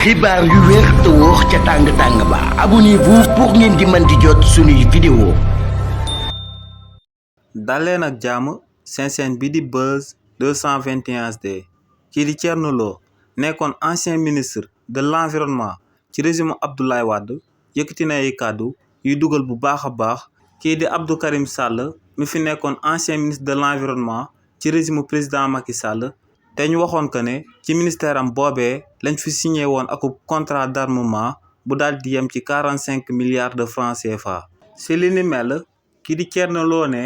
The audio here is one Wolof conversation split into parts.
xibaar yu wér te wóor ca tàng-tàng ba abonnez-vous pour ngeen di mën di jot suñuy vidéo. daleen ak jàmm seen chaîne bi di Buzz 221 HD kii di Thierno Lo nekkoon ancien ministre de l'environnement ci régime Abdoulaye Wade yëkkati na ay kàddu yuy dugal bu baax a baax kii di Abdou Karim Sall mi fi nekkoon ancien ministre de l'environnement ci régime président Macky Sall te ñu waxoon que ne ci ministère am boobee lañ fi signé woon akub contrat d'armement bu daal di yem ci 45 milliards de francs CFA. si li ni mel kii di Thierno Lo ne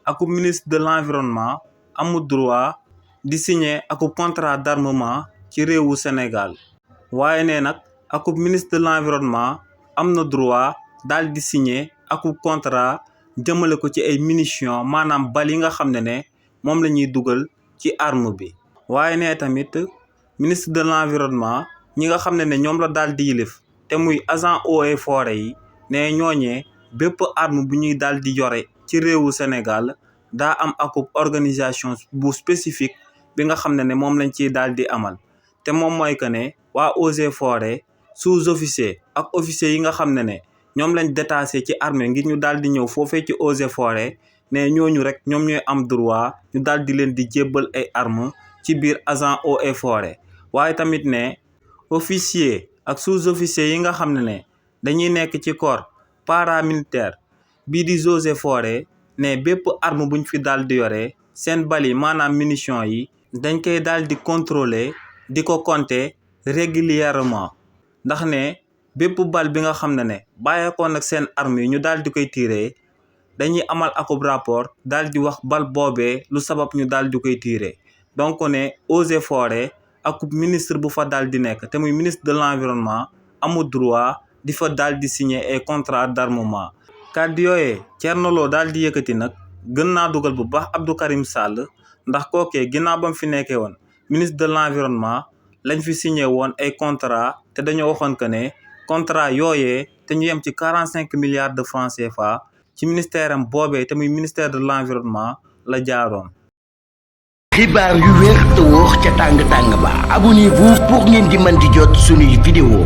akub ministre de l'environnement amul droit di signé akub contrat d'armement ci réewu Sénégal waaye ne nag akub ministre de l'environnement am na droit daal di signé akub contrat jëmale ko ci ay munitions maanaam bal yi nga xam ne moom la ñuy dugal ci arme bi. waaye ne tamit ministre de l'environnement ñi nga xam ne ñoom la daal di yilif te muy agent eaux et forêt yi ne ñooñee bépp arme bu ñuy daal di yore ci réewu Sénégal daa am akub organisation bu spécifique bi nga xam ne moom lañ ciy daal di amal te moom mooy que ne waa eaux et forêt sous-officier ak officier yi nga xam ne ñoom lañ détaché ci armée ngir ñu daal di ñëw foofee ci eaux et forêt ne ñooñu rek ñoom ñooy am droit ñu daal di leen di jébbal ay armes ci biir agent eaux et forêt waaye tamit ne officier ak sous-officier yi nga xam ne dañuy nekk ci corps paramilitaire bii di eaux et forêt ne bépp arme buñ fi daal di yore seen bali maanaam munitions yi dañ koy daal di contrôler di ko compter régulièrement ndax ne bépp bal bi nga xam ne bàyyeekoon ak seen arme yi ñu daal di koy tirer dañuy amal akub rapport daal di wax bal boobee lu sabab ñu daal di koy tirer donc ne eaux et forêt akub ministre bu fa daal di nekk te muy ministre de l'environnement amul droit di fa daal di signer ay contrat d'armement. kàddu yooyee Thierno Lo daal di yëkkati nag gën naa dugal bu baax Abdou Karim Sall ndax kookee ginnaaw ba mu fi nekkee woon ministre de l'environnement lañ fi signé woon ay contrat te dañoo waxoon que ne contrat yooyee te ñu yem ci 45 milliards de francs CFA ci ministère am boobee te muy ministère de l'environnement la jaaroon. xibaar yu wér te wóor ca tàng-tàng ba abonnez-vous pour ngeen di mën di jot suñuy vidéo.